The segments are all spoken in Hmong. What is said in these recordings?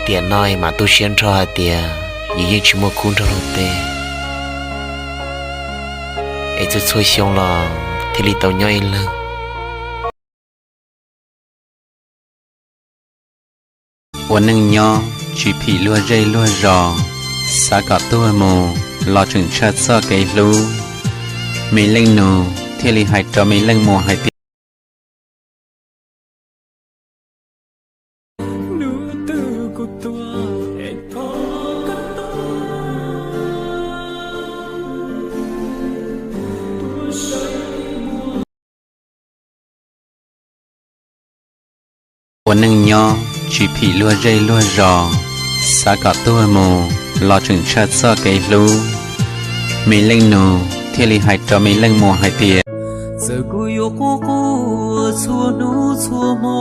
Tiam no es mam tu siab nrho hais tias yus yeej tsis muaj khub nrog luag teb, es txhua txhua xyoo los thiaj li tau nyob ib leeg. Ua neej nyob tsis phim luag zej luag zos, xav kom tuag mus los tseem tshaj txoj kev hlub. Me leej nus thiaj li hais rau me leej muam hais tias, ua neej nyob tsis phim luag zej luag zos, xav kom tuag mus los tseem tshaj txoj kev hlub. Me leej nus thiaj li hais rau me leej muam hais tias, txawm kuv yuav quaj quaj txhua hnub txhua hmo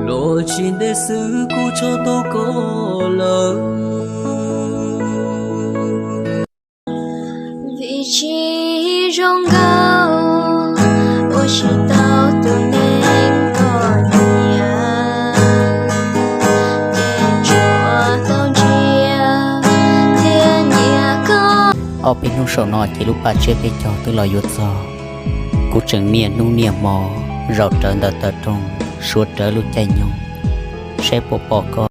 los tsis ntev xwb kuv tso tau koj lawm. Vim tsis zoo nkauj ua tsis tau tus neeg koj nyiam, ces tsuas tau ntsia thiab nyiam koj. Ob peb hnub saum no ces lub paj tsiab peb caug twb los yuav txog. Kuv tseem niaj hnub niaj hmo zaum rawv ntawm taw rooj, suav rawv lub caij nyoog, saib puas pom koj.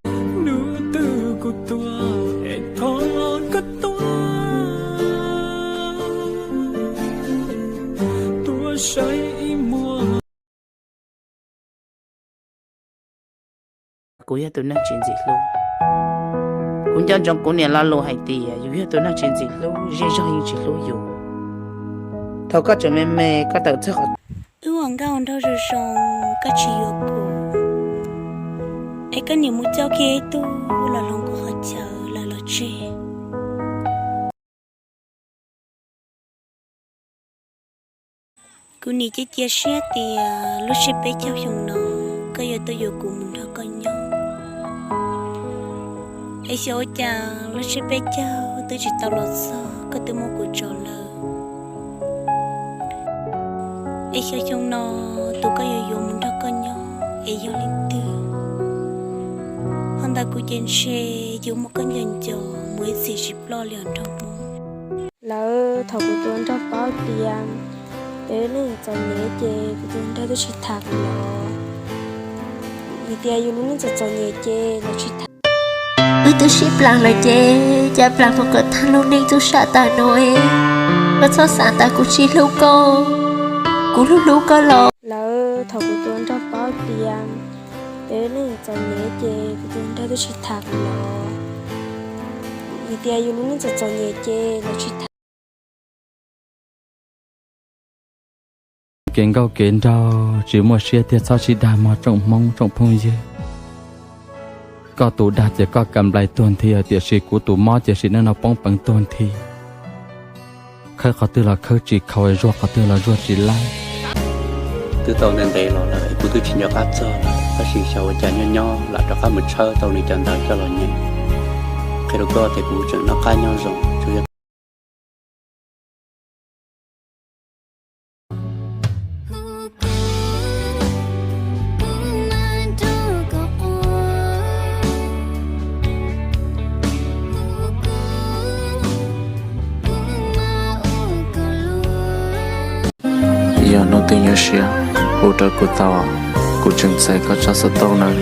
Kuv yog tus neeg tsis ntxim hlub. Kuv nco ntsoov kuv niam lo lus hais tias yus yog tus neeg tsis ntxim hlub, zej zog yeej tsis hlub yus. Thaum koj tseem me me koj tawm txog qhov, wb ua nkauj ua nraug zoo zoo, koj tsis yuav kuv, es koj niam mus coj kiag ib tug los hloov kuv qhov chaw lawm los tseg. Kuv nim cia cia siab tias lub tsiab peb caug xyoo no koj yuav tuaj yuav kuv mus nrog koj nyob. Es xyov ua cas lub tsiab peb caug twb tsis tau los txog koj twb muab kuv tso lawm. Es xyov xyoo no tus koj yuav yuav mus nrog koj nyob es yog leej twg? Ho ntawm kuv ces ntshe yuav muab koj nco nco mus ib txhis tsis ploj li os nraug Hmoob. Lawv thaum kuv tus hluas nraug paub tias yus lub neej txom nyem ces kuv tus hluas nraug twb tsis tham kuv lawm. Vim tias yus lub neej txom txom nyem ces lawv tsis tham. Wb twb sib plam lawm ces cas plam mus kom tag lub neej tub sab tas no es koj txhob xav tas kuv tsis hlub koj, kuv hlub hlub koj los. Lawv thaum kuv tus hluas nraug paub tias yus lub neej txom nyem ces kuv tus hluas nraug twb tsis tham kuv lawm. Vim tias yus lub neej txom txom nyem ces lawv tsis tham. Kev nkauj kev nraug tsis muaj siab tiag, txhob sib dag mog tsoom Hmoob tsoom phooj ywg. Koj tus dag ces koj kam nplai tuag nthi, tiam sis kuv tus mob ces sim neej no poob peev tuag nthi. Khawb qhov twg los khawb tsis khaus, zuag qhov twg los zuag tsis laib. Twb tau ntev ntev los lawm es kuv twb tsis nco qab txog lawm, tab sis xyov ua cas nyob nyob lam rov qab mus tshawb tau nws cov ntawv coj los nyeem. Qhia rau koj tias kuv tseem noj qab nyob zoo, tsuas yog Yog hnub twg nyuaj siab hu rau kuv tau, kuv tseem txais koj tsab xov tooj nawb.